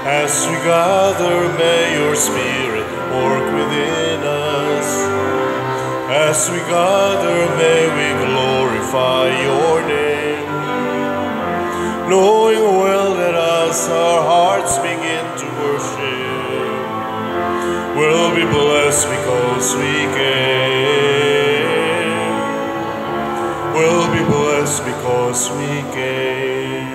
As we gather, may your Spirit work within us. As we gather, may we glorify your name. Knowing well that as our hearts begin to worship, we'll be blessed because we came. We'll be blessed because we came.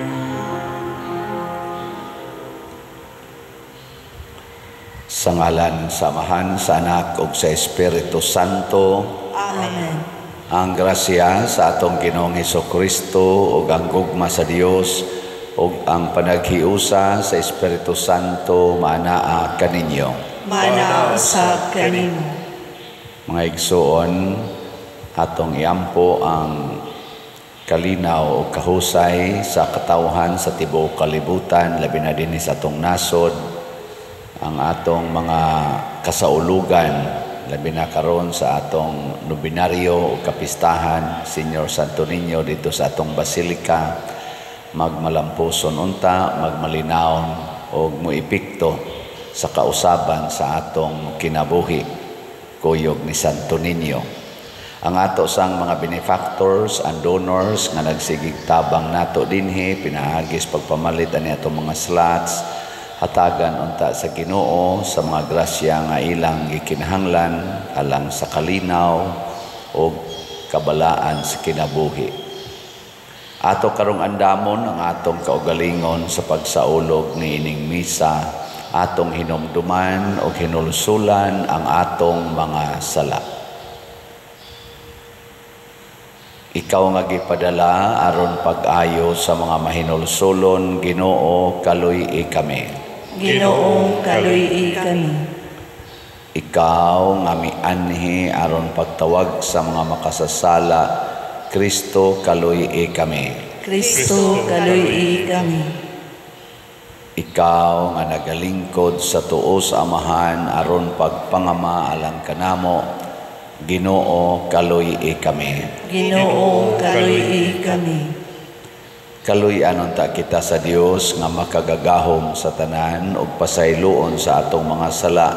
Sa ngalan sa Amahan, sa Anak ug sa Espiritu Santo. Amen. Ang grasya sa atong Ginoong Hesukristo ug ang gugma sa Dios ug ang panaghiusa sa Espiritu Santo maanaa kaninyo. Maanaa usab kanimo. Mga igsoon, atong iampo ang kalinaw o kahusay sa katawhan sa tibuok kalibutan, labi na dinhi sa atong nasod, ang atong mga kasaulugan, labi na karon sa atong nobinaryo o kapistahan, Señor Santo Niño, dito sa atong basilika, magmalampuson unta, magmalinawon o moepekto sa kausaban sa atong kinabuhi, kuyog ni Santo Niño. Ang ato sang mga benefactors and donors nga nagsigig tabang nato dinhi, pinaagis pagpamalit ani atong mga slots, hatagan unta sa Ginoo sa mga grasya nga ilang gikinahanglan alang sa kalinaw o kabalaan sa kinabuhi. Ato karong andamon ang atong kaugalingon sa pagsaulog niining misa, atong hinumduman o hinulsulan ang atong mga sala. Ikaw nga gipadala aron pag-ayo sa mga mahinulsulon, Ginoo, kaluy-i kami. Ginoo, kaluy-i kami. Ikaw nga mianhi aron pagtawag sa mga makasasala, Kristo, kaluy-i kami. Kristo, kaluy-i kami. Ikaw nga nagalingkod sa tuo sa Amahan aron pagpangama alang kanamo, Ginoo, kaluy-i kami. Ginoo, kaluy-i kami. Kaluy-an unta kita sa Dios nga makagagahom sa tanan ug pasayloon sa atong mga sala.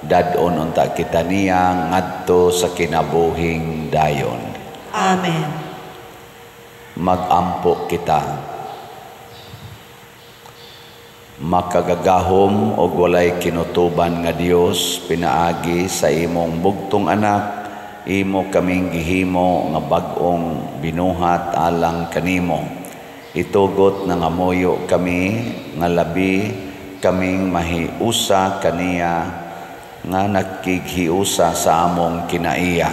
Dad-on unta kita niya ngadto sa kinabuhing dayon. Amen. Mag-ampo kita. Makagagahom og walay kinutuban nga Dios, pinaagi sa imong bugtong anak, imo kaming gihimo nga bag-ong binuhat alang kanimo. Itugot nga ngamuyo kami nga labi kaming mahiusa kaniya nga nakighiusa sa among kinaiya.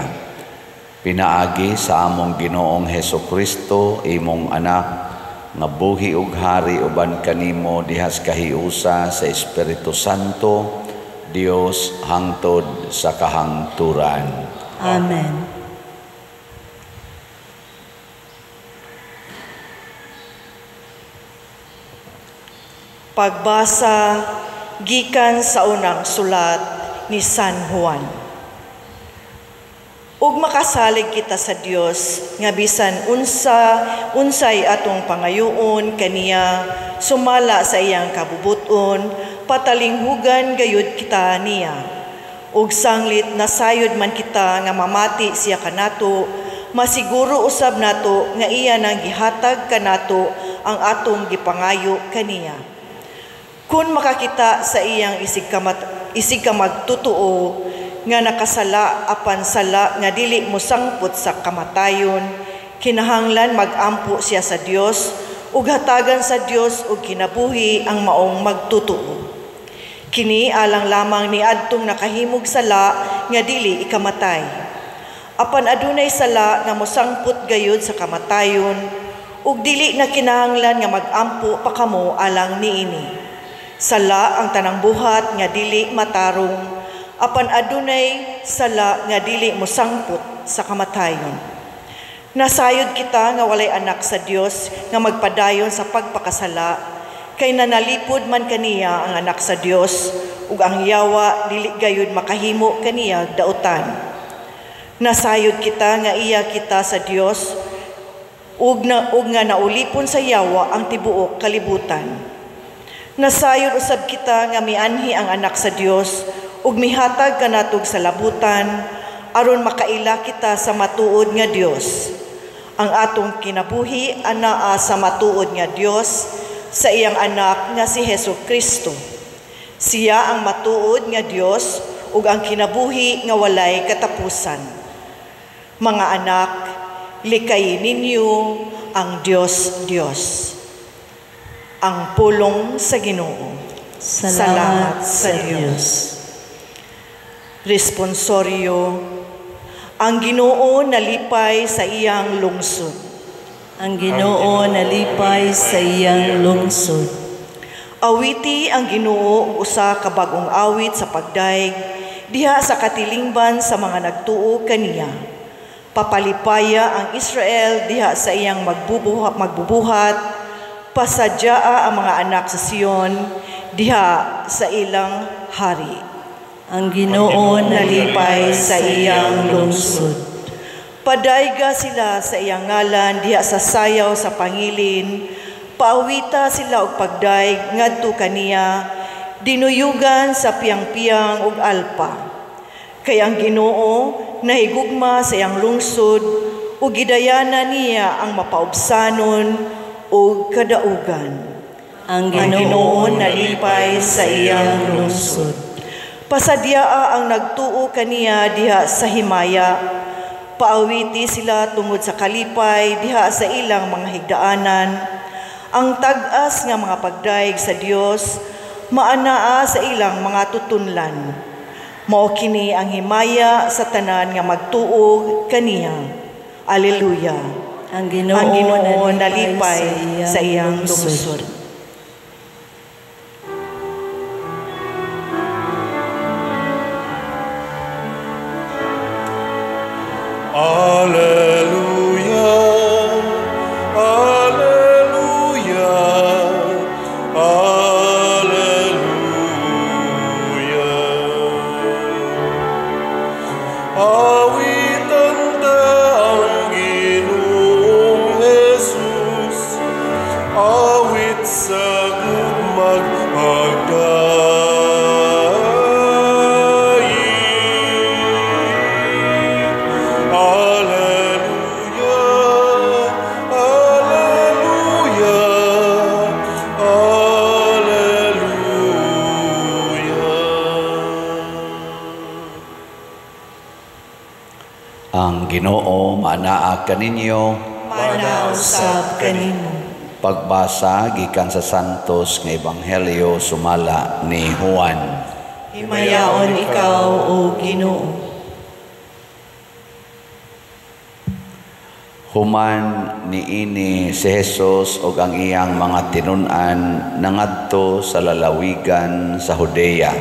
Pinaagi sa among Ginoong Hesukristo, imong anak, nga buhi ug hari uban kanimo dihas kahiusa sa Espiritu Santo, Dios hangtod sa kahangturan. Amen. Pagbasa gikan sa unang sulat ni San Juan. Ug makasalig kita sa Dios nga bisan unsa unsay atong pangayoon kaniya sumala sa iyang kabubuton, patalinghugan gayud kita niya. Ug sanglit nasayod man kita nga mamati siya kanato, masiguro usab nato nga iya nang gihatag kanato ang atong gipangayo kaniya. Kun makakita sa iyang isig ka magtotoo nga nakasala apan sala nga dili mosangpot sa kamatayon, kinahanglan magampo siya sa Dios ug hatagan sa Dios og kinabuhi ang maong magtotoo. Kini alang lamang ni adtong nakahimog sala nga dili ikamatay. Apan adunay sala nga mosangpot gayud sa kamatayon ug dili na kinahanglan nga magampo pa kamo alang niini. Sala ang tanang buhat nga dili matarong, apan adunay sala nga dili mosangpot sa kamatayon. Nasayod kita nga walay anak sa Dios nga magpadayon sa pagpakasala, kay nanalipod man kaniya ang anak sa Dios ug ang yawa dili gayud makahimo kaniya dautan. Nasayod kita nga iya kita sa Dios ug nga naulipon sa yawa ang tibuok kalibutan. Nasayod usab kita nga mianhi ang anak sa Dios ug mihatag kanatog sa labutan aron makaila kita sa matuod nga Dios. Ang atong kinabuhi anaa sa matuod nga Dios sa iyang anak nga si Hesus Kristo. Siya ang matuod nga Dios ug ang kinabuhi nga walay katapusan. Mga anak, likayi ninyo ang Dios Dios. Ang pulong sa Ginoo. Salamat sa Dios. Responsorio. Ang Ginoo nalipay sa iyang lungsod. Ang Ginoo nalipay sa iyang lungsod. Awiti ang Ginoo og usa ka bag-ong awit sa pagdayeg diha sa katilingban sa mga nagtuo kaniya. Papalipaya ang Israel diha sa iyang magbubuhat. Pasadyaa ang mga anak sa Sion diha sa ilang hari. Ang Ginoo nalipay sa iyang lungsod. Padayga sila sa iyang ngalan diha sa sayaw sa pangilin. Paawita sila og pagdayeg ngadto kaniya, dinuyugan sa piyang-piyang ug alpa. Kay ang Ginoo nahigugma sa iyang lungsod ug gidayana niya ang mapaubsanon ug kadaugan. Ang Ang Ginoo Ginoo nalipay sa iyang lungsod. Pasadyaa ang nagtuo kaniya diha sa himaya. Paawiti sila tungod sa kalipay diha sa ilang mga higdaanan. Ang tag-as nga mga pagdayeg sa Dios maanaa sa ilang mga tutunlan. Mao kini ang himaya sa tanan nga magtuo kaniya. Alleluia. Ang Ginoo, Ang Ginoo nalipay sa iyang lungsod. Alleluia, alleluia, alleluia. Awitan ta ang Ginoong Jesus, awit sa gugmag pagdaig. Alleluia, alleluia, alleluia. Ang Ginoo maanaa kaninyo. Maanaa usab kanimo. Pagbasa gikan sa Santos nga Ebanghelyo sumala ni Juan. Himayaon ikaw, o Ginoo. Human niini si Jesus og ang iyang mga tinun-an nangadto sa lalawigan sa Judea.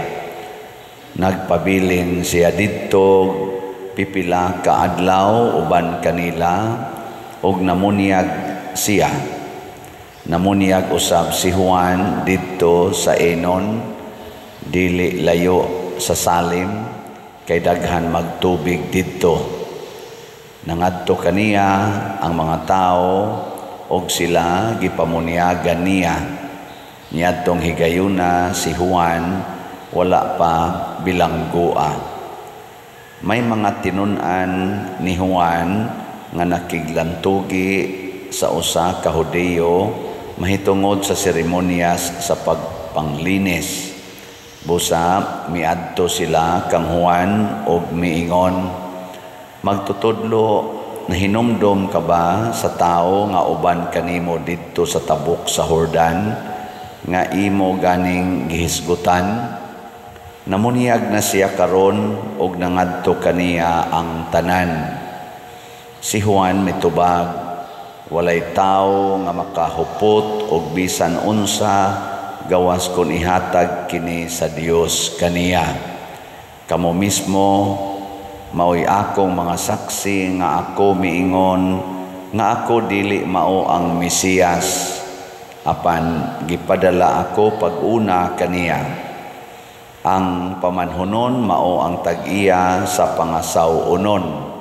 Nagpabilin siya didto pipila ka adlaw uban kanila og namunyag siya. Namunyag usab si Juan didto sa Enon, dili layo sa Salim, kay daghan magtubig didto. Nangadto kaniya ang mga tao og sila gipamunyagan niya. Niadtong higayuna si Juan wala pa bilanggoa. May mga tinun-an ni Juan nga nakiglantugi sa usa ka Hudiyo mahitungod sa seremonyas sa pagpanglinis. Busa miadto sila kang Juan og miingon, "Magtutudlo, nahinumdom ka ba sa tao nga uban kanimo didto sa tabok sa Jordan nga imo ganing gihisgutan? Namunyag na siya karon og nangadto kaniya ang tanan." Si Juan mitubag, "Walay tao nga makahupot og bisan unsa gawas kon ihatag kini sa Dios kaniya. Kamo mismo maoy akong mga saksi nga ako miingon nga ako dili mao ang Mesiyas, apan gipadala ako pag-una kaniya. Ang pamanhunon mao ang tag-iya sa pangasaw-unon.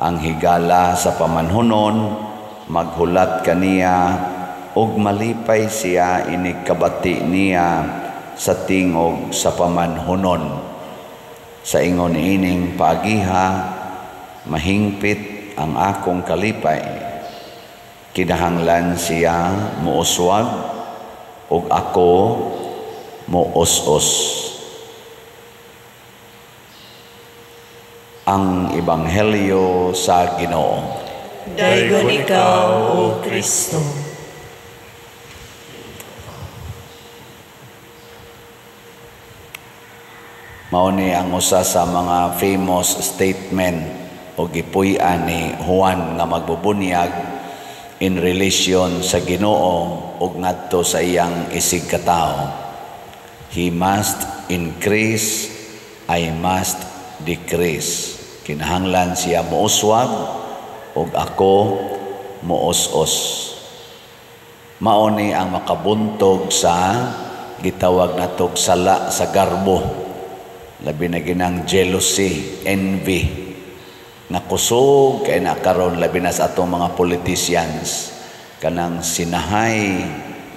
Ang higala sa pamanhunon maghulat kaniya ug malipay siya inig kabati niya sa tingog sa pamanhunon. Sa ingon ining paagiha, mahingpit ang akong kalipay. Kinahanglan siya muuswag ug ako muus-os. Ang Ebanghelyo sa Ginoo. Daygon ikaw, O Kristo. Mao ni ang usa sa mga famous statement o gipuy-an ni Juan nga magbubunyag in relation sa Ginoo ug ngadto sa iyang isig katawo. He must increase, I must decrease. Kinahanglan siya muuswag ug ako muus-os. Mao ni ang makabuntog sa gitawag natog sala sa garbo. Labi na ginang jealousy, envy, nga kusog kay na karon labi na sa atong mga politicians, kanang sinahay,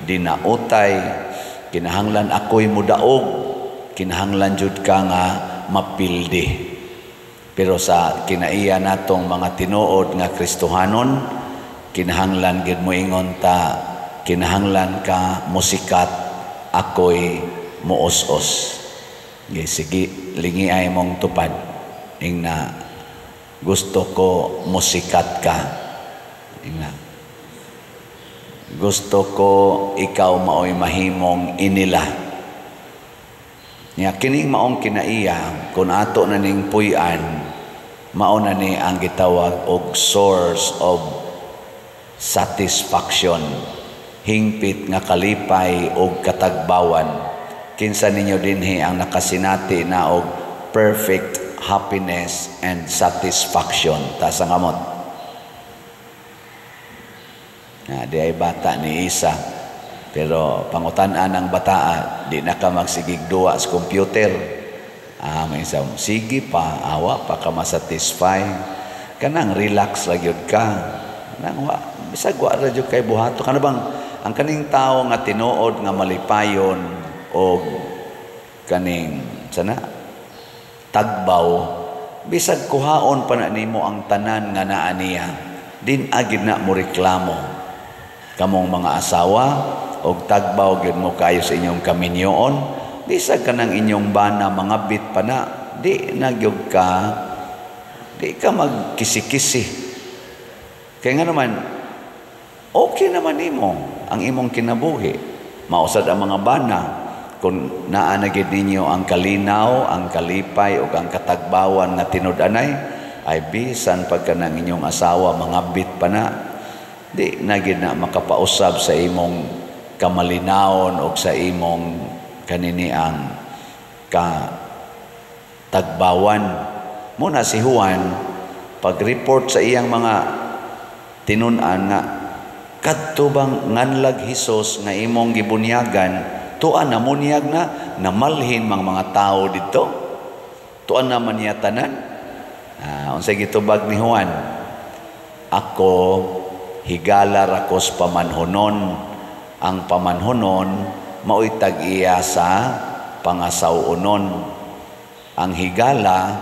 dinautay, kinahanglan ako'y mudaog, kinahanglan jud ka nga mapildi. Pero sa kinaiya natong mga tinuod nga Kristohanon, kinahanglan gid moingon ta, kinahanglan ka musikat, ako'y muos-os. Sige, lingi ay mong tupad. Ingna, gusto ko musikat ka. Ingna, gusto ko ikaw maoy mahimong inila. Nya kining maong kinaiya, kung ato na ning puy-an, mao na ni ang gitawag og source of satisfaction, hingpit nga kalipay og katagbawan. Kinsa ninyo dinhi ang nakasinati na og perfect happiness and satisfaction? Taas ang kamot. Na, di ay bata ni Isa, pero pangutan-an ang bataa, di na ka magsigig duwa sa computer. May isa, sige pa, awa pa ka masatisfy. Kanang relax ra gyud ka. Kanang wa, bisag wa ra gyud kay buhato. Kana bang ang kaning tawo nga tinuod nga malipayon og kaning sana tagbaw, bisag kuhaon pa na nimo ang tanan nga naa niya, din agid na mo reklamo. Kamong mga asawa og tagbaw gyud mo kayo sa inyong kaminyoon, bisag kanang inyong bana mangabit pa na, di na gyud ka, di ka magkisi-kisi. Kaya nga naman, okay naman nimo ang imong kinabuhi. Mausad ang mga bana kung naa na gid ninyo ang kalinaw, ang kalipay ug ang katagbawan nga tinud-anay, ay bisan pagka ng inyong asawa mangabit pa na, di na gid na makapausab sa imong kamalinawon o sa imong kaniniang katagbawan. Muna si Juan, pag-report sa iyang mga tinun-an nga kadto bang nganlag Hesus nga imong gibunyagan, tuan na munyag na namalhin mang mga tao dito, tuan naman niya tanan. Unsay gitubag ni Juan? Ako higala rakos pamanhonon. Ang pamanhonon mao'y tag-iya sa pangasaw-unon. Ang higala,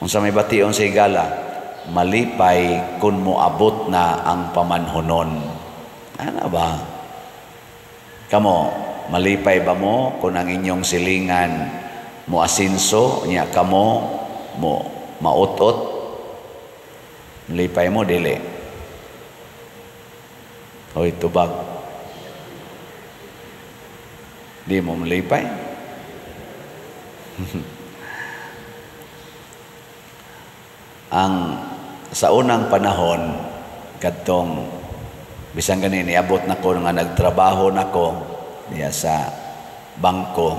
unsa may bation sa higala? Malipay kun moabot na ang pamanhonon. Ana ba? Kamo, malipay ba mo kung ang inyong silingan mo asinso, nya kamo mo mautot? Malipay mo, dili? Hoy, tubag. Di mo malipay? Ang sa unang panahon, kadtong bisan gani niabot na ko nga nagtrabaho nako diya sa bangko,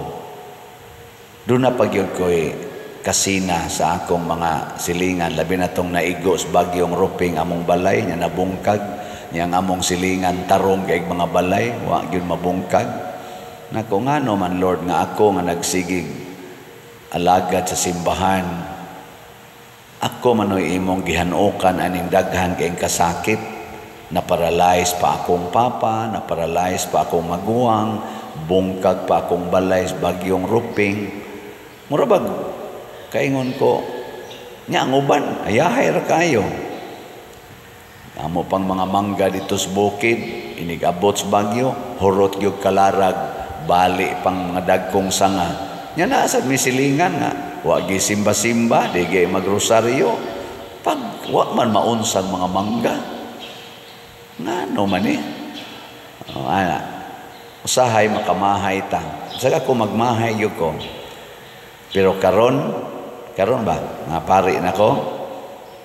doon na pagyud ko'y kasina sa akong mga silingan, labi na tong naigo sa bagyong ruping among balay nya nabungkag, nya ang among silingan tarong kay mga balay wa gyud mabungkag. Nako, ngano man Lord nga ako nga nagsigig alagad sa simbahan, ako manoy imong gihanukan aning daghan kayong kasakit. Naparalyze pa akong papa, naparalyze pa akong maguwang, bungkag pa akong balay, bagyong Ruping. Mura bag kaingon ko, nya ang uban, ayahay ra kayo. Amo pang mga mangga dito sa bukid, inigabot sa bagyo, hurot gyud kalarag, bali pang mga dagkong sanga. Nya naa sad mi silingan nga, wa gi simba-simba, di gi magrosaryo. Pag wa man maunsang mga mangga, ngano man eh. O, ana, usahay makamahay ta. Saka ko magmahay gyud ko. Pero karon, karon ba, nga pari nako,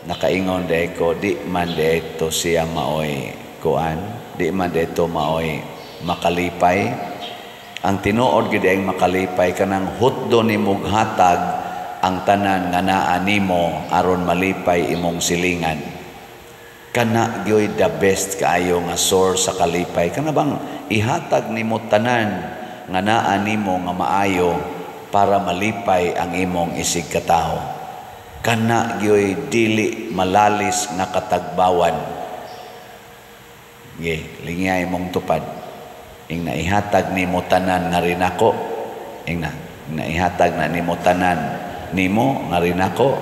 nakaingon day ko, di man dito siya maoy kuan, di man dito maoy makalipay. Ang tinuod gid ang makalipay kanang hutdo nimo hatag ang tanan nga naa nimo aron malipay imong silingan. Kana gyoy the best kaayo nga source sa kalipay. Kana bang ihatag nimo tanan nga naa nimo nga maayo para malipay ang imong isig katawo. Kana gyoy dili malalis nga katagbawan. Ge, lingay imong tupad. Ing naihatag nimo tanan nga rinako. Ing na, naihatag na nimo tanan nimo nga rinako.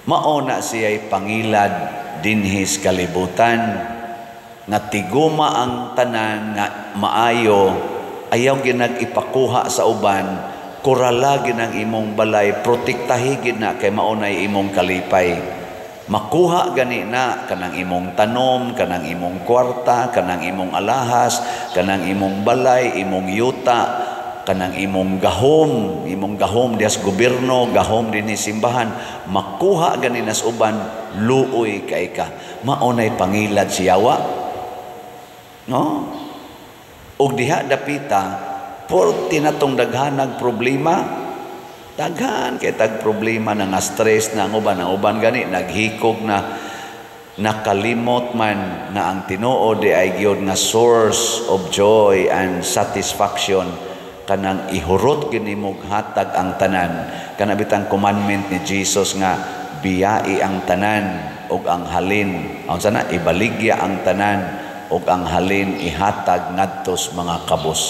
Mao na siya'y pangilad dinhis kalibutan nga tiguma ang tanan nga maayo, ayaw ginag ipakuha sa uban, kurala ginang imong balay, protektahi gid na kay mao nay imong kalipay. Makuha gani na kanang imong tanom, kanang imong kwarta, kanang imong alahas, kanang imong balay, imong yuta, kanang imong gahom dias gobyerno, gahom dinhi simbahan, makuha gani nas uban, luoy kay ka. Mao nay pangilad si Yawa. No? Og diha dapita, porti na tong daghanag problema. Daghan kay tag problema na nga stress na ang uban gani naghikog na, nakalimot man na ang tinuod di ay gyud nga source of joy and satisfaction kanang ihurot gyud nimo hatag ang tanan. Kana bitang commandment ni Jesus nga biyai ang tanan ug ang halin, unsa na, ibaligya ang tanan ug ang halin ihatag ngadto sa mga kabus.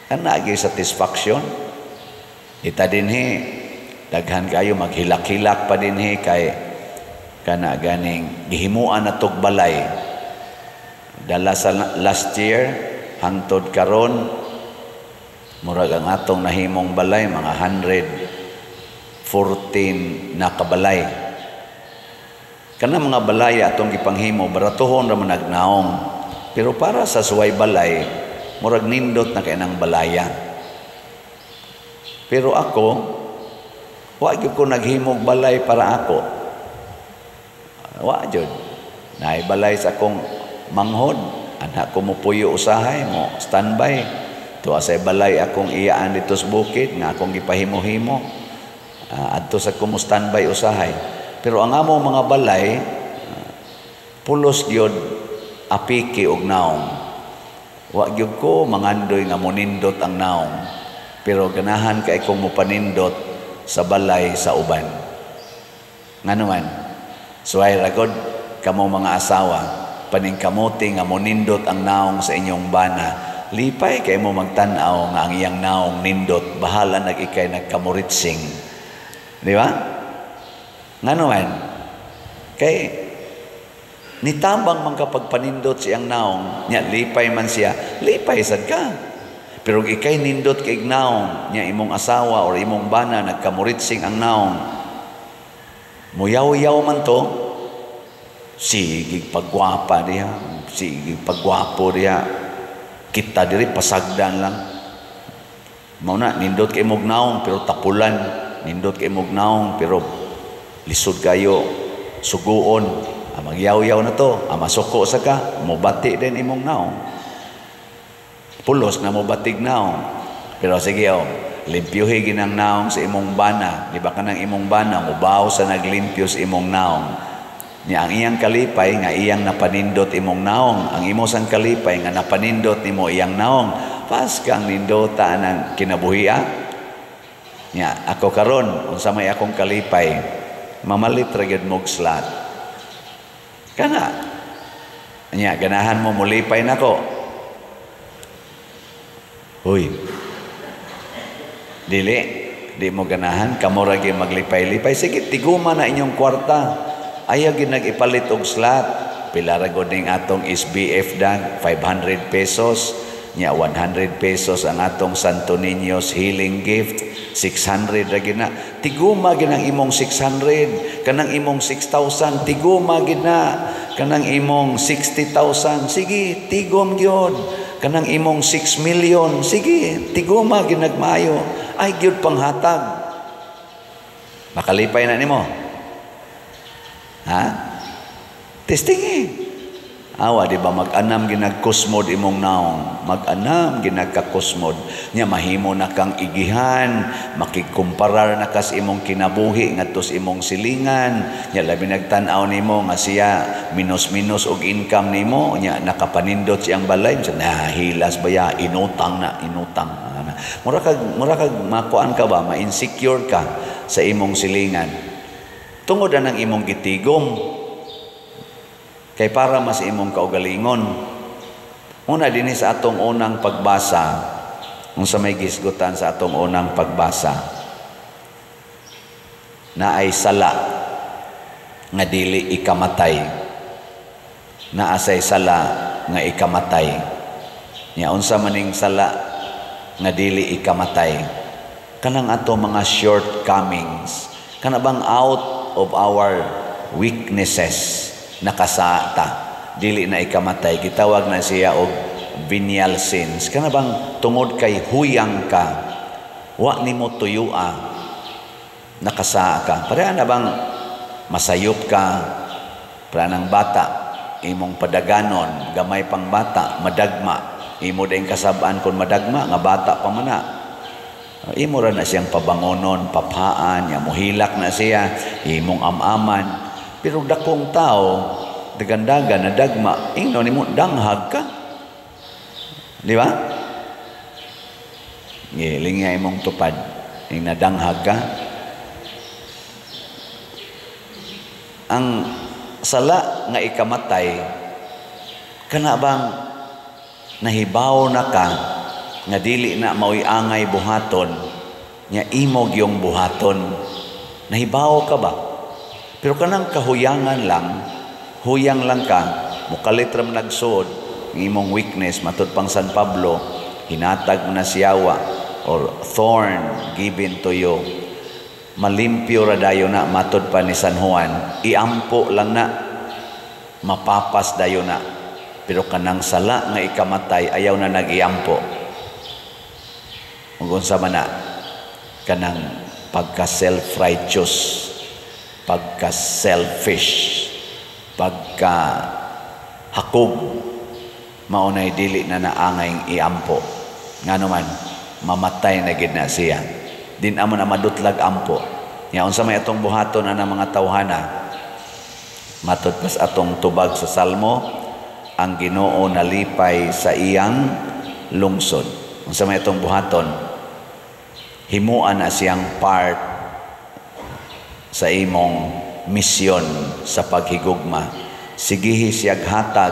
Kana gyud satisfaction. Ita dinhi daghan kayo maghilak-hilak pa dinhi kay kana ganing gihimuan na tog balay. Dala sa last year hangtod karon murag ang atong nahimong balay mga 114 na kabalay. Kana mga balay atong gipanghimo baratuhon ra man nagnaong. Pero para sa suway balay murag nindot na kay nang balaya. Pero ako, wa gyud ko naghimog balay para ako. Wa gyud. Naay balay sa akong manghod, anak ko mopuyo usahay mo standby. Tuwa sa balay akong iyaan dito sa bukid nga akong gipahimo-himo. Adto sa ko mo standby usahay. Pero ang among mga balay, pulos gyud apiki og naong. Wa gyud ko mangandoy nga monindot ang naong. Pero ganahan kay kong mopanindot sa balay sa uban. Ngano man, suway ragod kamo mga asawa, paningkamuti nga monindot ang naong sa inyong bana. Lipay kay mo magtan-aw nga ang iyang naong nindot, bahala nag ikay nagkamuritsing. Di ba? Ngano man, kay nitabang man kapag panindot siyang naong, nya lipay man siya, lipay sad ka. Pero ikay nindot kay naong, nya imong asawa or imong bana nagkamuritsing ang naong, muyaw-yaw man to, sige pagwapa diha, sige pagwapo diha, kita diri pasagdan lang. Mao na nindot kay imong naong pero tapulan, nindot kay imong naong pero lisod kayo suguon. Magyaw-yaw na to, masuko sa ka, mobati din imong naong. Pulos na mobatig naong. Pero sige, oh, limpyuhi ginang naong sa imong bana. Di ba kanang imong bana, mubaw sa naglimpyo sa imong naong. Nya ang iyang kalipay nga iyang napanindot imong naong. Ang imo sang kalipay nga napanindot nimo iyang naong. Pas kang nindota ng kinabuhia. Nya ako karon unsa may akong kalipay, mamalit ra gyud mog slot. Kana. Nya, ganahan mo mulipay nako? Uy. Dili, di mo ganahan, kamo ra gyud maglipay-lipay. Sige, tiguma na inyong kwarta. Ayaw gyud nag-ipalit og slot. Pila ra gud ning atong SBF dag, 500 pesos. Nya 100 pesos ang atong Santo Niño's healing gift, 600 ra gyud na. Tiguma gyud ang imong 600, kanang imong 6,000, tiguma gyud na. Kanang imong 60,000, sige, tigom gyud. Kanang imong 6 million, sige, tiguma gyud nagmaayo. Ay gyud panghatag. Makalipay na nimo. Ha? Testing eh. Awa, di ba, mag-anam ginagkusmod imong naong. Mag-anam ginagkakusmod. Nya mahimo na kang igihan, makigkumparar na kas imong kinabuhi ngadto sa imong silingan. Nya labi nagtan-aw nimo nga siya minus-minus og income nimo, nya nakapanindot siyang balay, sa nahilas ba ya, inutang na, inutang. Mura kag makuan ka ba, ma-insecure ka sa imong silingan. Tungod na ng imong gitigom. Kay para mas imong kaugalingon. Una dinhi sa atong unang pagbasa, unsa may gisgutan sa atong unang pagbasa, naay sala nga dili ikamatay. Naasay sala nga ikamatay. Nya unsa maning sala nga dili ikamatay? Kanang ato mga shortcomings, kana bang out of our weaknesses nakasata, dili na ikamatay, gitawag na siya og venial sins. Kana bang tungod kay huyang ka, wa nimo tuyua, nakasaa ka. Pareha na bang masayop ka, pareha ng bata, imong padaganon, gamay pang bata, madagma, imo din kasabaan kung madagma, nga bata pa man na. Imo ra na siyang pabangonon, paphaan, ya muhilak na siya, imong amaman. Pero dakong tao, dagandagan na dagma, ingno nimo danghag ka. Di ba? Ngiling nga imong tupad, ing nadanghag ka. Ang sala nga ikamatay, kana bang nahibaw na ka, nga dili na maoy angay buhaton, nya imo gyung buhaton. Nahibaw ka ba? Pero kanang kahuyangan lang, huyang lang ka, mukalit ra man nagsuod, imong weakness, matud pang San Pablo, hinatag mo na siyawa, or thorn given to you. Malimpyo ra dayon na, matud pa ni San Juan, iampo lang na, mapapas dayon na. Pero kanang sala nga ikamatay, ayaw na nag-iampo. Ug unsa man na, kanang pagka-self-righteous, pagka-selfish, pagka-hakog, maunay dili na naangay iampo. Ngano man, mamatay na gid na siya. Din amo na madutlag ampo. Nya unsa may atong buhaton ana mga tawhana? Matud pas atong tubag sa Salmo, ang Ginoo nalipay sa iyang lungsod. Unsa may atong buhaton? Himuan na siyang part sa imong misyon sa paghigugma. Sigihi siyag hatag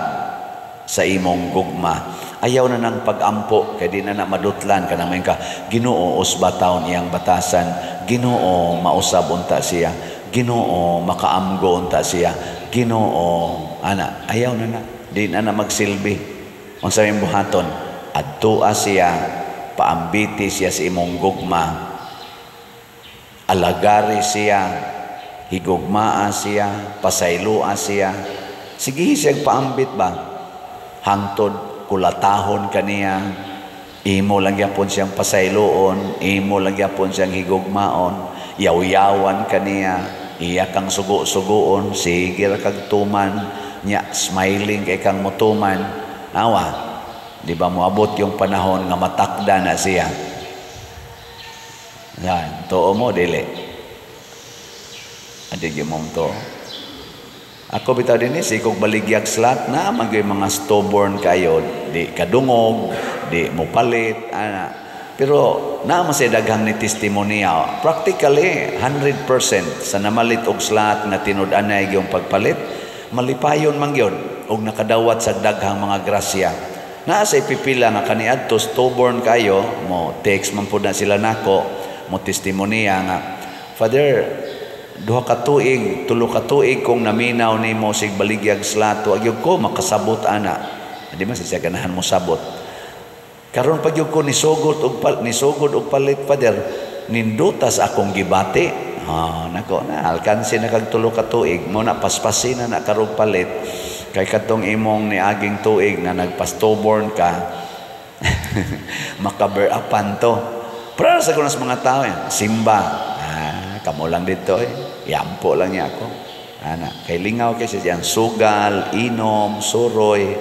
sa imong gugma. Ayaw na nang pag-ampo, kay di na na madutlan ka naman ka, Ginoo usba taon iyang batasan, Ginoo mausab unta siya, Ginoo makaamgo unta siya, Ginoo ana, ayaw na na, di na na magsilbi. Unsa may buhaton? Adtoa siya, paambiti siya sa imong gugma, alagari siya, higugmaa siya, pasayloa siya. Sige siya paambit ba? Hangtod kulatahon kaniya, imo lang gyapon siyang pasayloon, imo lang gyapon siyang higugmaon, yaw-yawan kaniya, iya kang sugo-sugoon, sige ra kag tuman, nya smiling kay kang motuman. Awa, di ba moabot yung panahon nga matakda na siya? Yan, tuo mo, dili. Adi gyud mong tuo. Ako bitaw din eh, sikog baligyag slot na, magyay mga stubborn kayo, di kadungog, di mupalit, ana. Pero naa man siya daghang ni testimonya. Practically, 100% sa namalit og slot nga tinud-anay yung pagpalit, Malipayon man gyud og nakadawat sa daghang mga grasya. Naa sa ipipila nga kaniadto stubborn kayo, mo text man pud na sila nako, mo testimonya nga, "Father, 2 ka tuig, 3 ka tuig kong naminaw nimo sig baligyag slato, agyog ko makasabot ana." Di man siya ganahan mo sabot. "Karon pag ko nisugod og palit, Father, nindutas akong gibati." Ah, nako na alkanse na kag 3 ka tuig mo na paspasin na na karog palit kay kadtong imong niaging tuig na nagpa-stubborn ka makaber-upan to. Pero sa kunas mga tao yan, simba. Ah, kamo lang dito eh. Yampo lang niya ako. Ana, kay lingaw kay siya sugal, inom, suroy.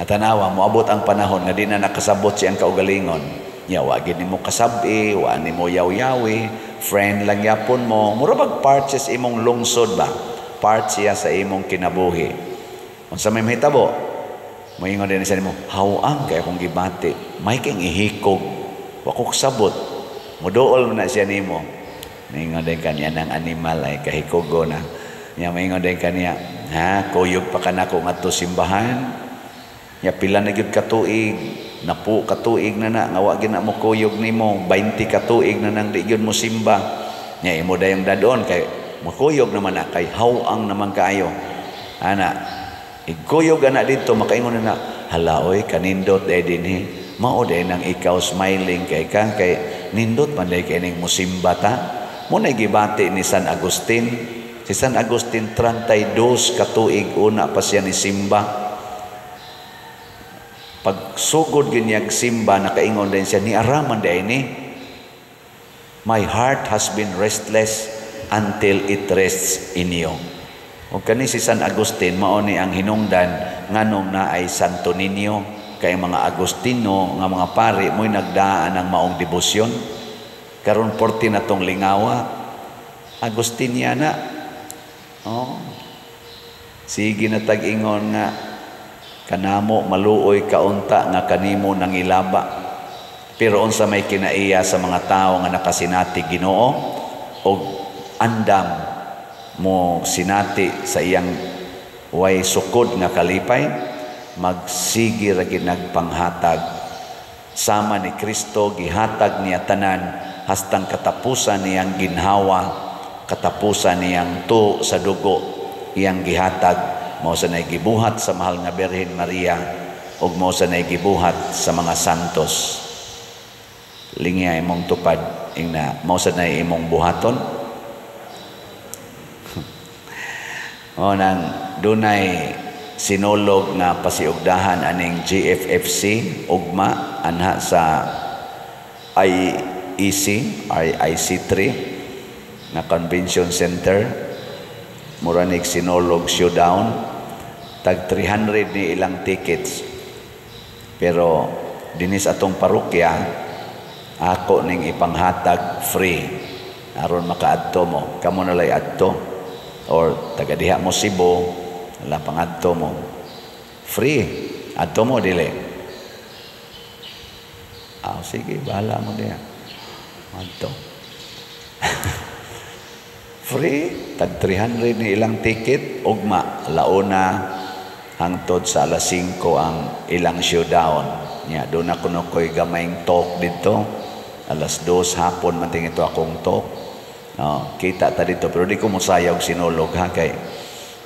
At tanawa, moabot ang panahon nga di na nakasabot siyang kaugalingon. Nya, wa gid nimo kasabi, wa nimo yaw-yawi, friend lang yapon mo. Mura bag parts imong lungsod ba? Part siya sa imong kinabuhi. Unsa may mahitabo? Moingon din siya nimo, "Hawang kay akong gibati, may kang ihikog, wa ko kasabot." Moduol man na siya nimo. Moingon din kaniya ng animal ay kahikugo na. Nya moingon din kaniya, "Ha, kuyog pa ka nako ngadto simbahan. Nya pila na gyud ka tuig, napu ka tuig na na nga wa gyud na mo kuyog nimo, 20 ka tuig na nang di gyud mo simba." Nya imo dayong dadon kay makuyog naman na kay hawang naman kaayo. Ana, igkuyog ana dito makaingon na, "Hala oy, kanindot day dinhi. Mao day nang ikaw smiling kay ka kay nindot man day kay ning musimba ta." Mo na gibati ni San Agustin. Si San Agustin 32 ka tuig una pa siya ni simba. Pagsugod ginyag simba, nakaingon din siya, ni araman day ni, "My heart has been restless until it rests in you." O kani si San Agustin, mao ni ang hinungdan nganong naay Santo Niño, kay mga Agustino nga mga pari mo'y nagdaan ang maong debosyon. Karon porti na tong lingawa, Agustiniana. Oh. Sige na tag-ingon nga kanamo maluoy kaunta nga kanimo nangilaba. Pero unsa may kinaiya sa mga tawo nga nakasinati Ginoo og andam mo sinati sa iyang way sukod nga kalipay, magsige ra gid nagpanghatag. Sama ni Kristo, gihatag niya tanan hastang katapusan niyang ginhawa, katapusan niyang tu sa dugo iyang gihatag. Mao sa nay gibuhat sa mahal nga Birhen Maria ug mao sa nay gibuhat sa mga santos. Lingya imong tupad ingna mao sa nay imong buhaton. O nang dunay sinulog nga pasiugdahan aning GFFC ugma anha sa IEC IC3 na Convention Center, mura nig sinulog showdown, tag 300 ni ilang tickets. Pero dinis atong parokya ako ning ipanghatag free aron makaadto mo. Kamo na lay adto or taga diha mo Cebu la pangadto mo free adto mo dili. Ah, sige, bahala mo diha adto. Free tag 300 ni ilang ticket ugma launa hangtod sa alas 5 ang ilang showdown. Nya doon ako no koy gamayng talk dito. Alas 2 hapon man tingin ito akong talk. No, kita ta dito pero di ko mosayaw sinulog ha kay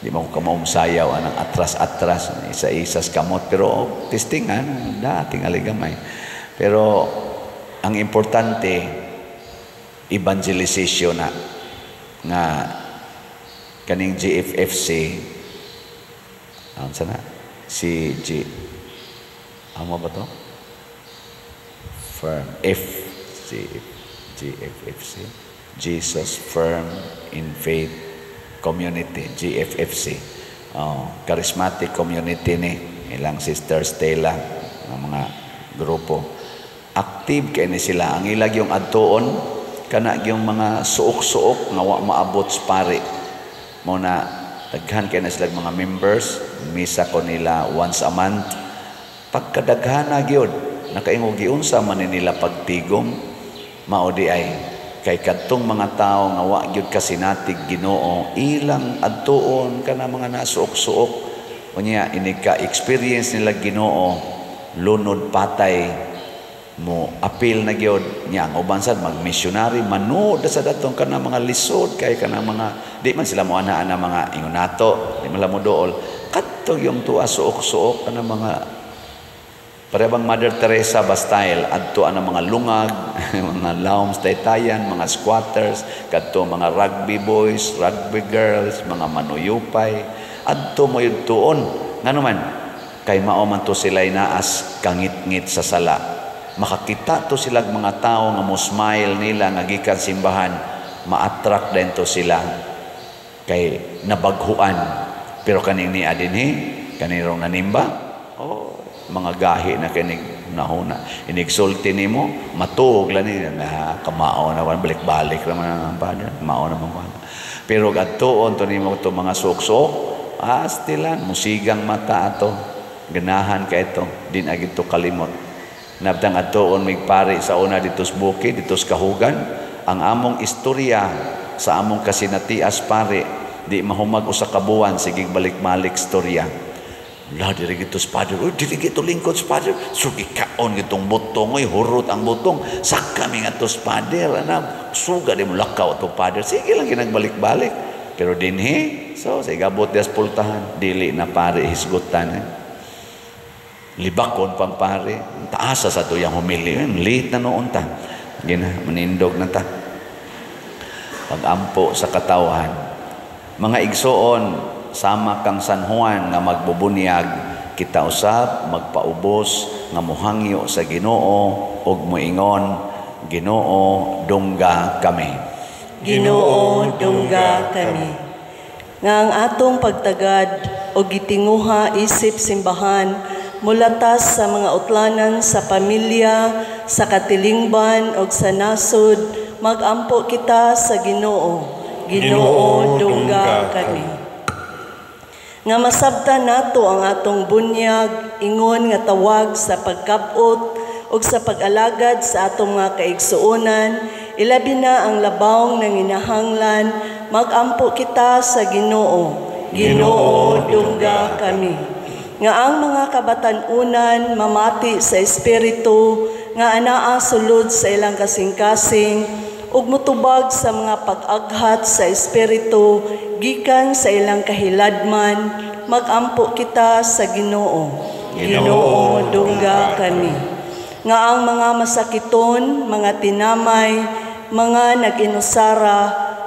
di mo ko kamao anang atras-atras isa-isas kamot pero oh, testing ha da tingali gamay. Pero ang importante evangelization na nga kaning GFFC ano sana si G amo ba to? Firm F C GFFC Jesus Firm in Faith Community, GFFC. Oh, charismatic community ni ilang Sister Stella ng mga grupo. Active kay ni sila. Ang ilag yung adtuon kana yung mga suok-suok nga wa maabot sa pare. Mo na daghan kay na sila mga members, misa ko nila once a month. Pagkadaghan na gyud, nakaingo giunsa man ni nila pagtigom, mao di ay Kay kadtong mga tao nga wa gyud kasinatig Ginoo, ilang adtuon kana mga nasuok-suok. Unya inig ka experience nila Ginoo, lunod patay mo apil na gyud niya ang uban sad mag-missionary manood sa datong kana mga lisod kay kana mga di man sila mo ana ana mga ingon nato, di man mo dool kadto yung tuwa suok-suok kana mga pare bang Mother Teresa ba style, adto ana mga lungag, mga lawms taytayan, mga squatters, kadto mga rugby boys, rugby girls, mga manuyupay, adto mo tuon. Ngano man kay mao man to sila naas kangit-ngit sa sala. Makakita to sila mga tao nga mo smile nila nga gikan simbahan, ma-attract din to sila kay nabaghuan. Pero kaning ni adinhi kanirong nanimba, oh, mga gahi na kinig nahuna inigsulti nimo matuog lang ni na kamao na balik-balik raman ang padre, mao na man. Pero adtuon to nimo to mga suksok, astilan musigang mata ato, ganahan ka ito din agid to kalimot. Nabtang adtuon mig pari sa una dito sa bukid, dito sa kahugan, ang among istorya sa among kasinatias pare di mahumag usa ka buwan, sige balik-balik istorya. La diri gito sa father, uy diri gito lingkod sa father, so gikaon gitong butong, uy hurot ang butong, saka mi nga to sa father, ana suga di mo lakaw to father, sige lang ginagbalik-balik. Pero dinhi, so sa igabot dias pultahan, dili na pare hisgutan. Eh. Libakon pang pare, taasa sa tuyang humili, late na noon ta. Gina, manindog na ta. Pagampo sa katawhan. Mga igsoon, sama kang San Juan nga magbubunyag, kita usab magpaubos nga mohangyo sa Ginoo ug moingon, Ginoo, dungga kami. Ginoo, dungga kami. Nga ang atong pagtagad o gitinguha isip simbahan mulatas sa mga utlanan sa pamilya, sa katilingban o sa nasod, magampo kita sa Ginoo. Ginoo, dungga kami. Nga masabtan nato ang atong bunyag, ingon nga tawag sa pagkabot ug sa pag-alagad sa atong mga kaigsuonan, ilabi na ang labawng nanginahanglan, magampo kita sa Ginoo. Ginoo, dungga kami. Nga ang mga kabatan-unan mamati sa espiritu nga anaa sulod sa ilang kasing-kasing ug mutubag sa mga pag-aghat sa espiritu gikan sa ilang kahiladman, magampo kita sa Ginoo. Ginoo, dungga kami. Nga ang mga masakiton, mga tinamay, mga nag-inusara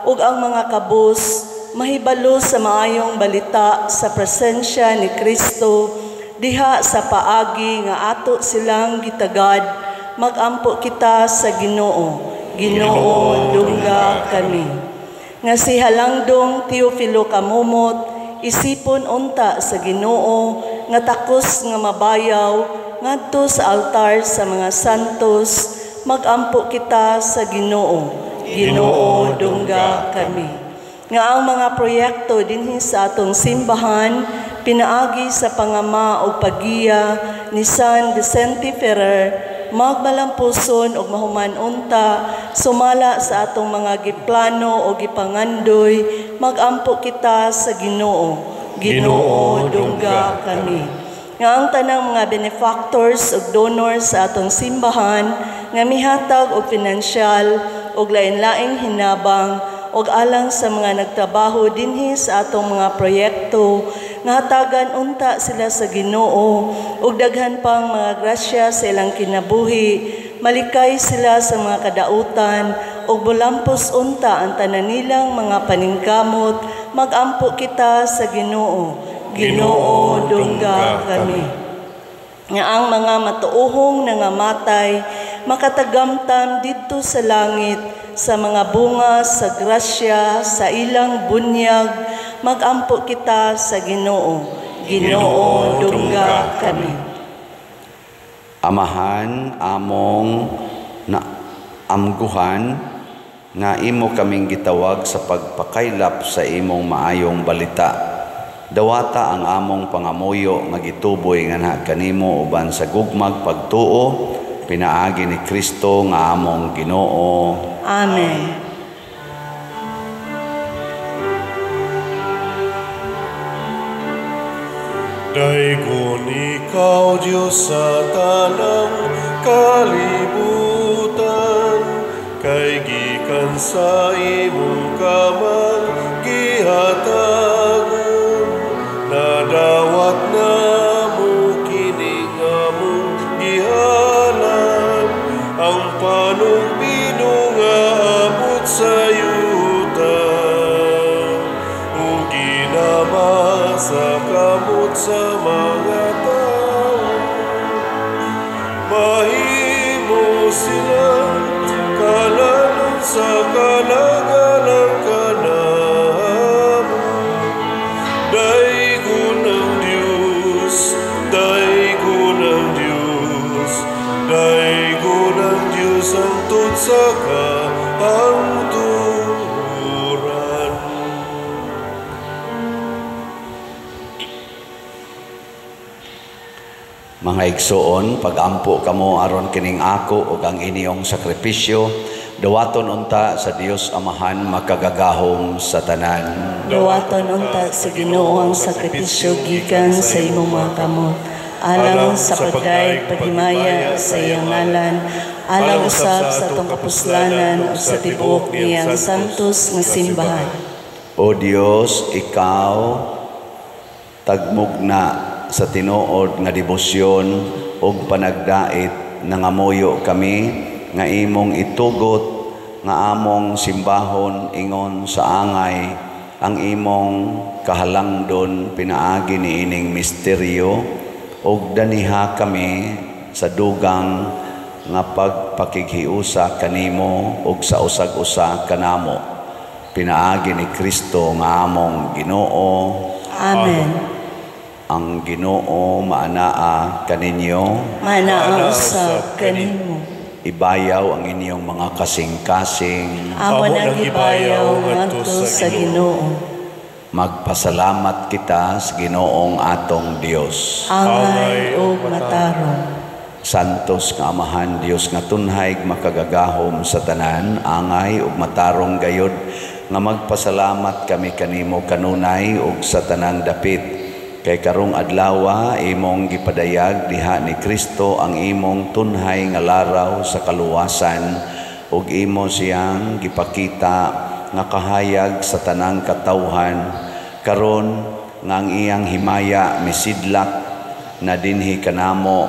ug ang mga kabus mahibalo sa maayong balita sa presensya ni Kristo diha sa paagi nga ato silang gitagad, magampo kita sa Ginoo. Ginoo, dungga kami. Nga si Halangdong Teofilo Kamumot isipon unta sa Ginoo nga takos nga mabayaw ngadto sa altar sa mga santos, magampo kita sa Ginoo. Ginoo, dungga kami. Nga ang mga proyekto dinhi sa atong simbahan pinaagi sa pangama o paggiya ni San Vicente Ferrer magmalampuson og mahuman unta sumala sa atong mga giplano o gipangandoy, magampo kita sa Ginoo. Ginoo, dungga kami. Nga ang tanang mga benefactors ug donors sa atong simbahan nga mihatag og pinansyal ug lain-laing hinabang ug alang sa mga nagtrabaho dinhi sa atong mga proyekto, nga hatagan unta sila sa Ginoo ug daghan pang mga grasya sa ilang kinabuhi, malikay sila sa mga kadautan ug mulampos unta ang tanan nilang mga paningkamot, magampo kita sa Ginoo. Ginoo, dungga kami. Nga ang mga matuohong nangamatay makatagamtam didto sa langit sa mga bunga sa grasya sa ilang bunyag, magampo kita sa Ginoo. Ginoo, dungga kami. Amahan among na amguhan nga imo kaming gitawag sa pagpakaylap sa imong maayong balita. Dawata ang among pangamuyo nga gituboy nganha kanimo uban sa gugmag pagtuo pinaagi ni Kristo nga among Ginoo. Amen. Daygon ikaw, Diyos, sa tanang kalibutan, kay gikan sa imong kamang gihatagon, nadawat namo kini nga among gihalad, ang panugbido nga abot sa yuta, ug ginama sa kamot sa mga tao. Mahimo sila kalanon sa kalagalang kanamo. Daygon ang Diyos, daygon ang Diyos, daygon ang Diyos hangtod sa kahangturan. Mga igsoon, pagampo kamo aron kining ako ug ang inyong sakripisyo, dawaton unta sa Dios Amahan makagagahom sa tanan. Dawaton unta sa Ginoo ang sakripisyo gikan sa imong mga kamot, alang sa pagdayeg paghimaya sa iyang ngalan, alang usab sa atong kapuslanan ug sa tibuok niyang santos nga simbahan. O Dios, ikaw tagmugna sa tinuod nga debosyon ug panagdait, nangamuyo kami nga imong itugot nga among simbahon ingon sa angay ang imong kahalangdon pinaagi niining misteryo, ug daniha kami sa dugang nga pagpakighiusa kanimo ug sa usag-usa kanamo pinaagi ni Kristo nga among Ginoo. Amen. Ang Ginoo maanaa kaninyo, maanaa usab kanimo. Ibayaw ang inyong mga kasing-kasing. Amo nang ibayaw ngadto sa Ginoo. Magpasalamat kita sa Ginoong atong Dios. Angay ug matarong. Santos nga Amahan, Dios nga tunhay makagagahom sa tanan, angay ug matarong gayod nga magpasalamat kami kanimo kanunay ug sa tanang dapit. Kay karong adlawa imong gipadayag diha ni Kristo ang imong tunhay nga laraw sa kaluwasan ug imo siyang gipakita nga kahayag sa tanang katawhan, karon nga ang iyang himaya misidlak na dinhi kanamo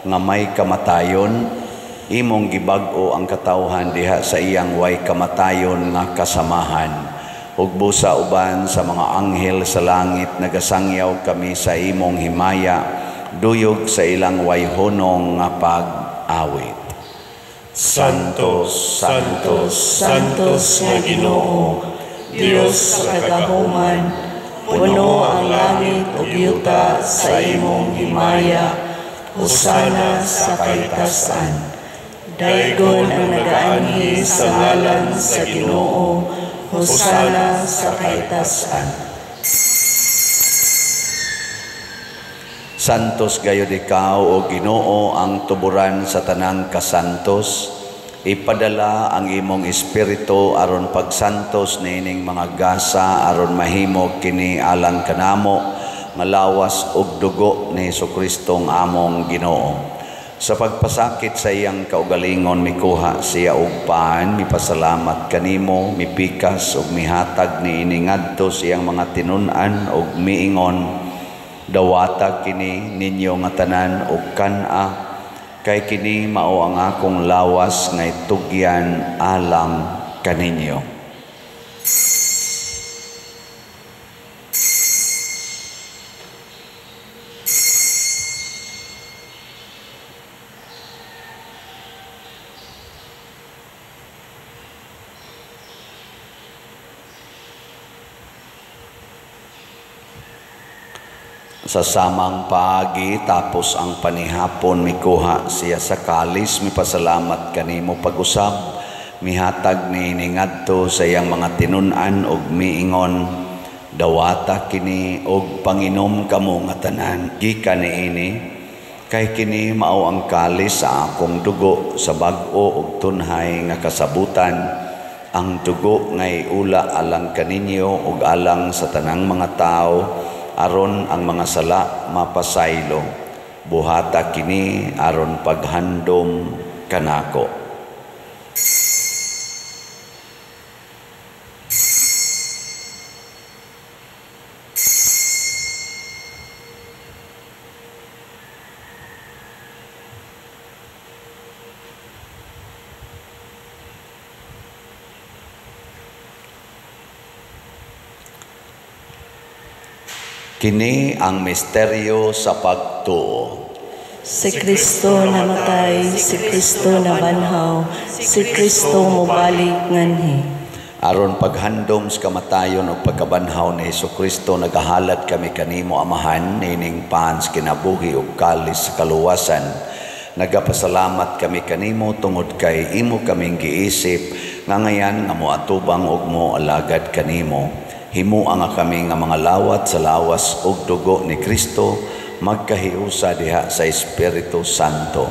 nga may kamatayon, imong gibag-o ang katawhan diha sa iyang way kamatayon nga kasamahan. Ug busa uban sa mga anghel sa langit nagasangyaw kami sa imong himaya, duyog sa ilang wayhonong nga pag-awit. Santo, Santo, Santos nga Ginoo, Dios sa kagahuman, puno ang langit ug yuta sa imong himaya. Hosana sa kahitasan. Daygon ang nagaanhi sa ngalan sa Ginoo. Hosana sa kahitasan. Santos gayud ikaw, o Ginoo, ang tuburan sa tanang kasantos. Ipadala ang imong espiritu aron pagsantos niining mga gasa aron mahimo kini alang kanamo nga lawas ug dugo ni Hesukristo ang among Ginoo. Sa pagpasakit sa iyang kaugalingon mikuha siya og paan, mipasalamat kanimo, mipikas ug mihatag niini ngadto sa iyang mga tinun-an ug miingon, dawata kini ninyo nga tanan og kan-a, kay kini mao ang akong lawas nga itugyan alang kaninyo. Sa samang paagi, tapos ang panihapon, mikuha siya sa kalis, mipasalamat kanimo pag-usab, mihatag ni ngadto sa iyang mga tinun-an og miingon, dawata kini og panginom kamo nga tanan, gikan niini, Kay kini mao ang kalis sa akong dugo sa bag-o ug tunhay nga kasabutan, ang dugo nga iula alang kaninyo ug alang sa tanang mga tawo aron ang mga sala mapasaylo. Buhata kini aron paghandom kanako. Kini ang misteryo sa pagtuo. Si Kristo namatay, si Kristo nabanhaw, si Kristo mobalik nganhi. Aron paghandom sa kamatayon ug pagkabanhaw ni Hesukristo, nagahalad kami kanimo Amahan nining pans kinabuhi ug kalis sa kaluwasan. Nagapasalamat kami kanimo tungod kay imo kaming giisip nga ngayan nga moatubang ug moalagad kanimo. Himua nga kami nga mga lawat sa lawas ug dugo ni Kristo magkahiusa diha sa Espiritu Santo.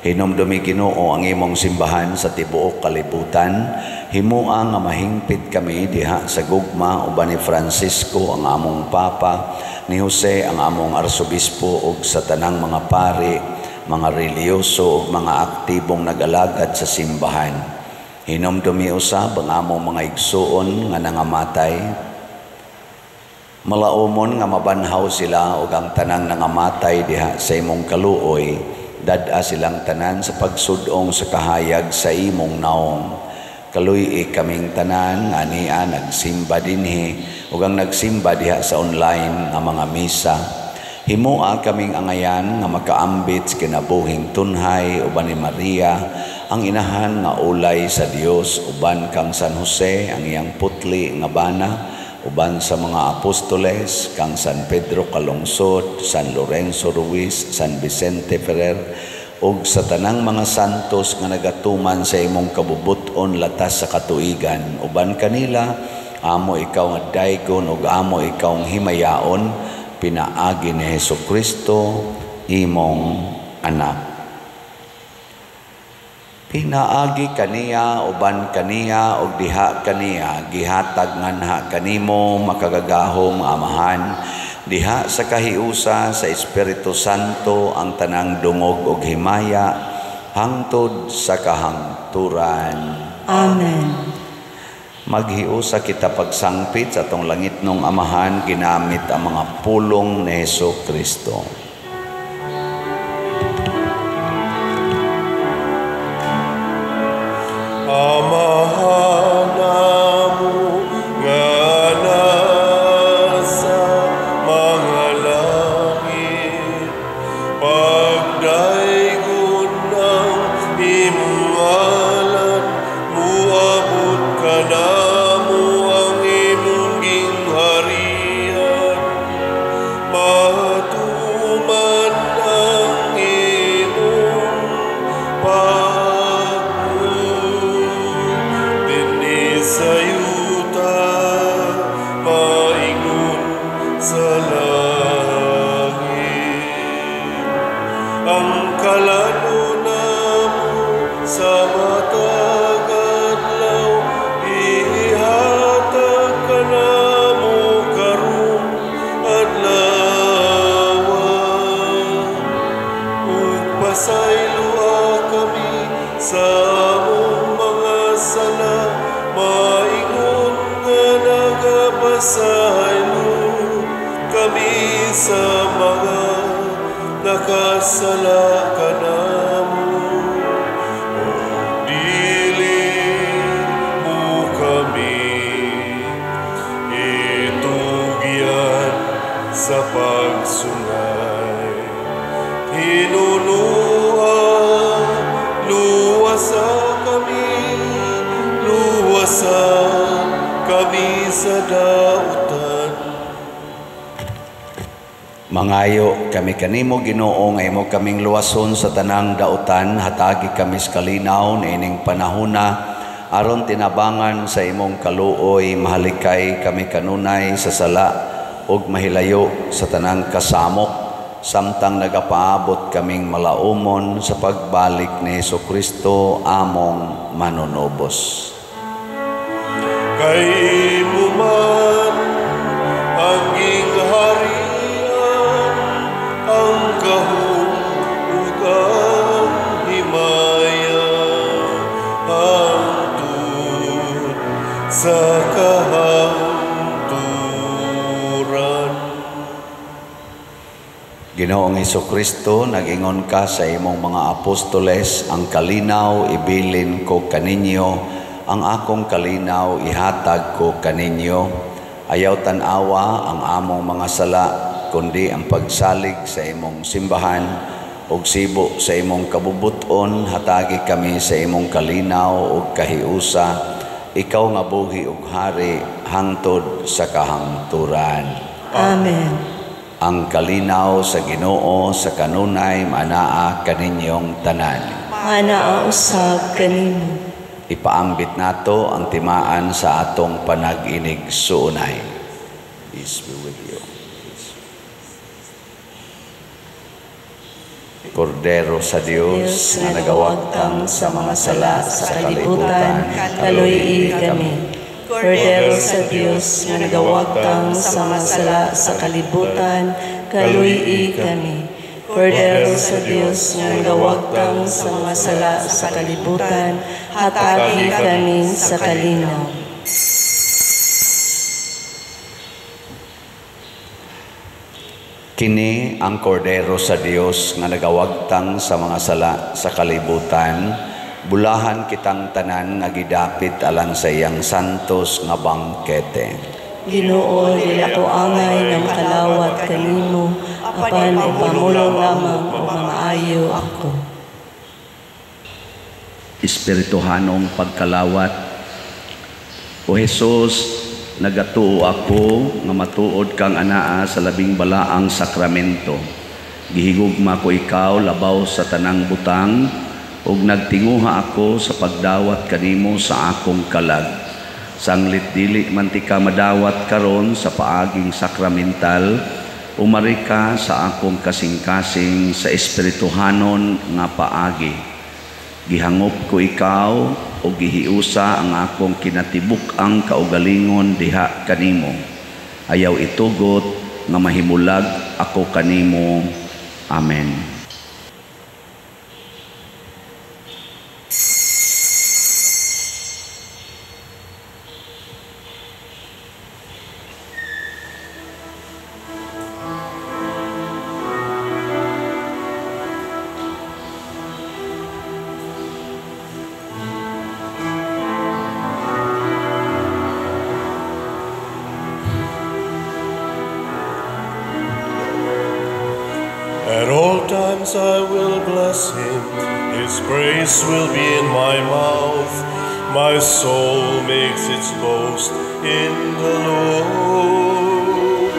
Hinumdumi Ginoo ang imong simbahan sa tibuok kalibutan. Himua nga mahingpit kami diha sa gugma uban ni Francisco ang among Papa, ni Jose ang among Arsobispo ug sa tanang mga pari, mga relihiyoso ug mga aktibong nag-alagad sa simbahan. Hinumdumi usab ang among mga igsuon nga nangamatay. Malaumon nga mabanhaw sila ug ang tanang nangamatay diha sa imong kaluoy, dad-a silang tanan sa pagsudong sa kahayag sa imong naong. Kaluy-i kaming tanan nga ania nagsimba dinhi ug ang nagsimba diha sa online nga mga misa. Himua kaming angayan nga makaambit sa kinabuhing tunhay uban ni Maria, ang inahan nga ulay sa Dios, uban kang San Jose ang iyang putli nga bana, uban sa mga apostoles, kang San Pedro Calungsod, San Lorenzo Ruiz, San Vicente Ferrer, ug sa tanang mga santos nga nagatuman sa imong kabubut-on latas sa katuigan. Uban kanila, amo ikaw nga daygon ug amo ikaw ang himayaon, pinaagi ni Hesukristo, imong anak. Pinaagi kaniya, uban kaniya, ug diha kaniya, gihatag nganha kanimo makagagahom Amahan, diha sa kahiusa sa Espiritu Santo ang tanang dungog ug himaya, hangtod sa kahangturan. Amen. Maghiusa kita pagsangpit sa atong langitnong Amahan, ginamit ang mga pulong ni Hesukristo. Amahan namo nga nasa mga langit, pagdaygon ang imong ngalan, muabot kanamo ang imong gingharian, matuman ang imong sa yuta, maingon sa langit. Ang kalano namo sa matag adlaw, ihatag kanamo karong adlaw. Ug pasayloa kami sa among mga sala, maingon nga nagapasaylo kami sa mga nakasala kanamo. Ug dili mo kami itugyan sa pagsulay. Hinunua, luwasa kami, luwasa kami sa dautan. Mangayo kami kanimo Ginoo nga imo kaming luwason sa tanang dautan, hatagi kami sa kalinaw niining panahona aron tinabangan sa imong kaluoy, mahalikay kami kanunay sa sala ug mahilayo sa tanang kasamok. samtang nagapaabot kaming malaumon sa pagbalik ni Hesukristo among manunubos. Kay imo man ang gingharian, ang gahom ug ang himaya, hangtod sa kahangturan. Ginoong Hesukristo, nag-ingon ka sa imong mga apostoles, ang kalinaw ibilin ko kaninyo, ang akong kalinaw ihatag ko kaninyo. Ayaw tan-awa ang among mga sala, kundi ang pagsalig sa imong simbahan ug sibo sa imong kabubuton, hatagi kami sa imong kalinaw ug kahiusa. Ikaw nga buhi ug hari hangtod sa kahangturan. Amen. Ang kalinaw sa Ginoo sa kanunay manaa kaninyong tanan. Manaa usab kanimo. Ipaambit nato ang timaan sa atong panag-inig suunay. Peace be with you. Kordero sa Dios nga nagawagtang sa mga sala sa kalibutan, kaluy-i kami. Kordero sa Dios nga nagawagtang sa mga sala sa kalibutan, kaluy-i kami. Kordero sa Dios nga nagawagtang sa mga sala sa kalibutan, hatagi kami sa kalinaw. Kini ang kordero sa Dios nga nagawagtang sa mga sala sa kalibutan, bulahan kitang tanan nga gidapit alang sa iyang santos nga bangkete. Ginoo, dili ako angay nga makalawat kanimo, apan ipamulong lamang o mamaayo ako. Espirituhanong pagkalawat. O Hesus, nagatuo ako nga matuod kang anaa sa labing balaang sakramento. Gihigugma ko ikaw labaw sa tanang butang, ug nagtinguha ako sa pagdawat kanimo sa akong kalag. Sanglit dili man ti ka madawat karon sa paaging sakramental, umari ka sa akong kasing-kasing sa espirituhanon nga paagi. Gihangop ko ikaw o gihiusa ang akong kinatibuk-ang kaugalingon diha kanimo. Ayaw itugot nga mahimulag ako kanimo. Amen. At all times I will bless him, his praise will be in my mouth. My soul makes its boast in the Lord.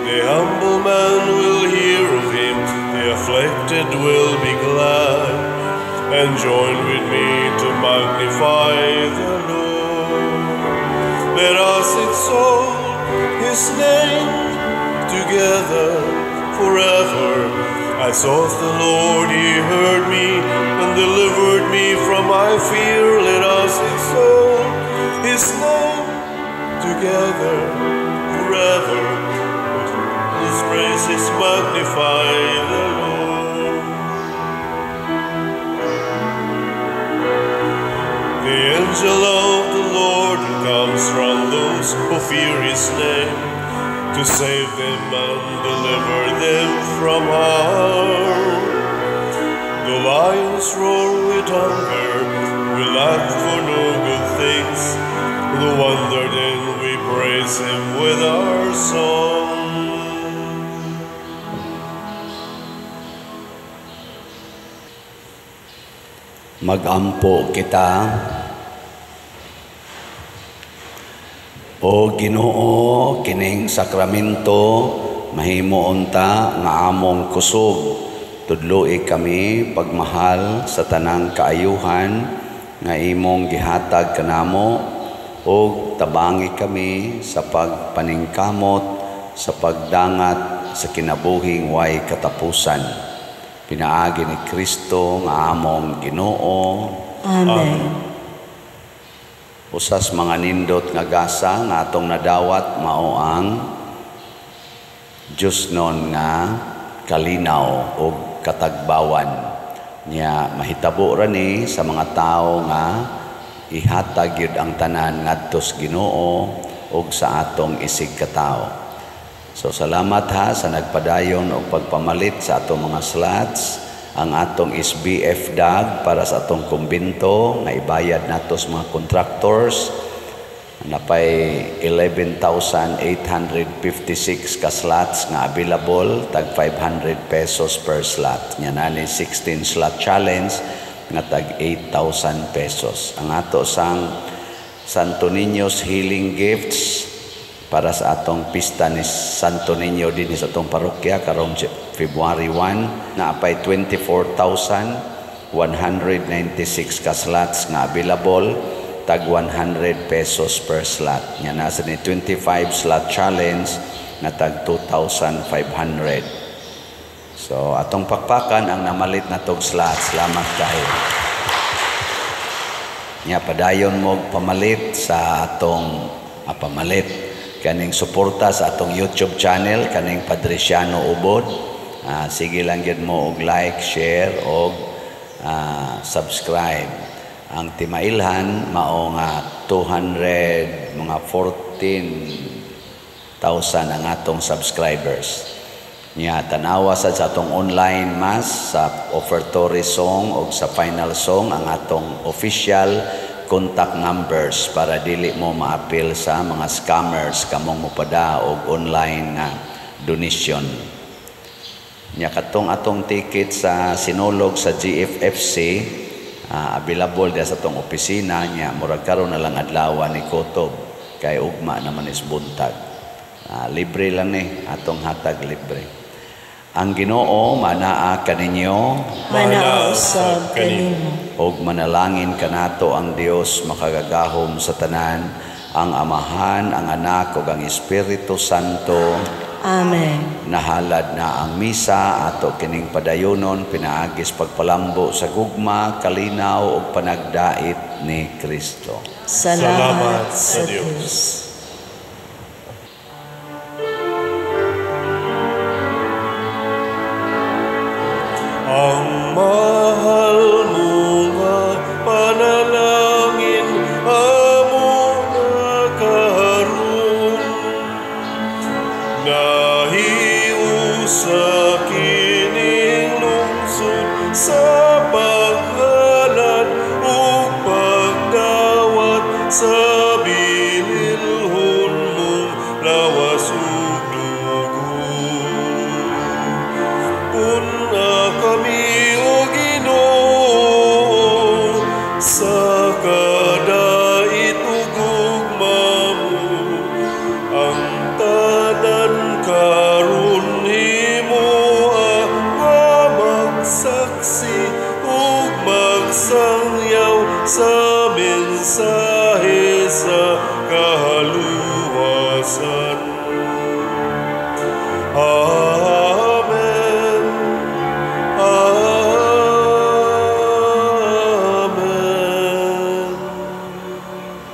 The humble man will hear of him, the afflicted will be glad, and join with me to magnify the Lord. Let us exalt his name together forever. I sought the Lord, he heard me and delivered me from my fear. Let us exalt his name together forever. His praises magnify the Lord. The angel of the Lord comes from those who fear his name, to save them and deliver them from harm. The lions roar with hunger, we lack for no good things. No wonder then we praise him with our song. Magampo kita. O Ginoo, kining sakramento mahimo unta nga among kusog. Tudloi kami pagmahal sa tanang kaayuhan nga imong gihatag kanamo, ug tabangi kami sa pagpaningkamot sa pagdangat sa kinabuhing way katapusan. Pinaagi ni Kristo nga among Ginoo. Amen. Usas mga nindot nga gasa nga atong nadawat mao ang Diyosnon nga kalinaw o katagbawan. Nya mahitabo ra ni sa mga tawo nga ihatag yun ang tanan ngadto sa Ginoo ug sa atong isig katawo. So salamat ha sa nagpadayon og pagpamalit sa atong mga slots. Ang atong SBF DAG para sa atong kumbinto nga ibayad nato sa mga contractors, napay 11,856 ka slots nga available, tag 500 pesos per slot. Nya nani 16 slot challenge nga tag 8,000 pesos. Ang ato sang Santo Niño's Healing Gifts para sa atong pista ni Santo Niño dinhi sa atong parokya karong February 1, na apay 24,196 ka slots nga available, tag 100 pesos per slot. Nya nasa ni 25 slot challenge nga tag 2,500. So atong pakpakan ang namalit na tog slot. Salamat kayo. Nya padayon mo pamalit sa atong pamalit kaning suporta sa atong YouTube channel kaning Padriciano Ubod. Sige lang gyud mo og like, share og subscribe. Ang timailhan mao nga 200 mga 14,000 ang atong subscribers. Nya tanawa sad sa atong online mass sa offertory song og sa final song ang atong official contact numbers para dili mo maapil sa mga scammers kamong mopada og online nga donation. Nya katong atong ticket sa Sinulog sa GFFC available diya sa atong opisina. Nya murag karon na lang adlaw ni Kotob kay ugma naman is buntag. Libre lang ni atong hatag libre. Ang Ginoo manaa kaninyo, manaa usab kanimo, og manalangin kanato ang Dios makagagahom sa tanan, ang Amahan, ang Anak ug ang Espiritu Santo. Amen. Nahalad na ang misa ato kining padayonon pinaagis pagpalambo sa gugma, kalinaw ug panagdait ni Kristo. Salamat sa Dios. Ang mahal mo nga panalangin amo na karon, nahiusa kining lungsod sa paghalad ug pagdawat sa bililhon mong lawas ug dugo. Una kami, O Ginoo, sa kadait ug gugma mo, ang tanan karon himoa nga magsaksi ug magsangyaw sa mensahe sa kaluwasan.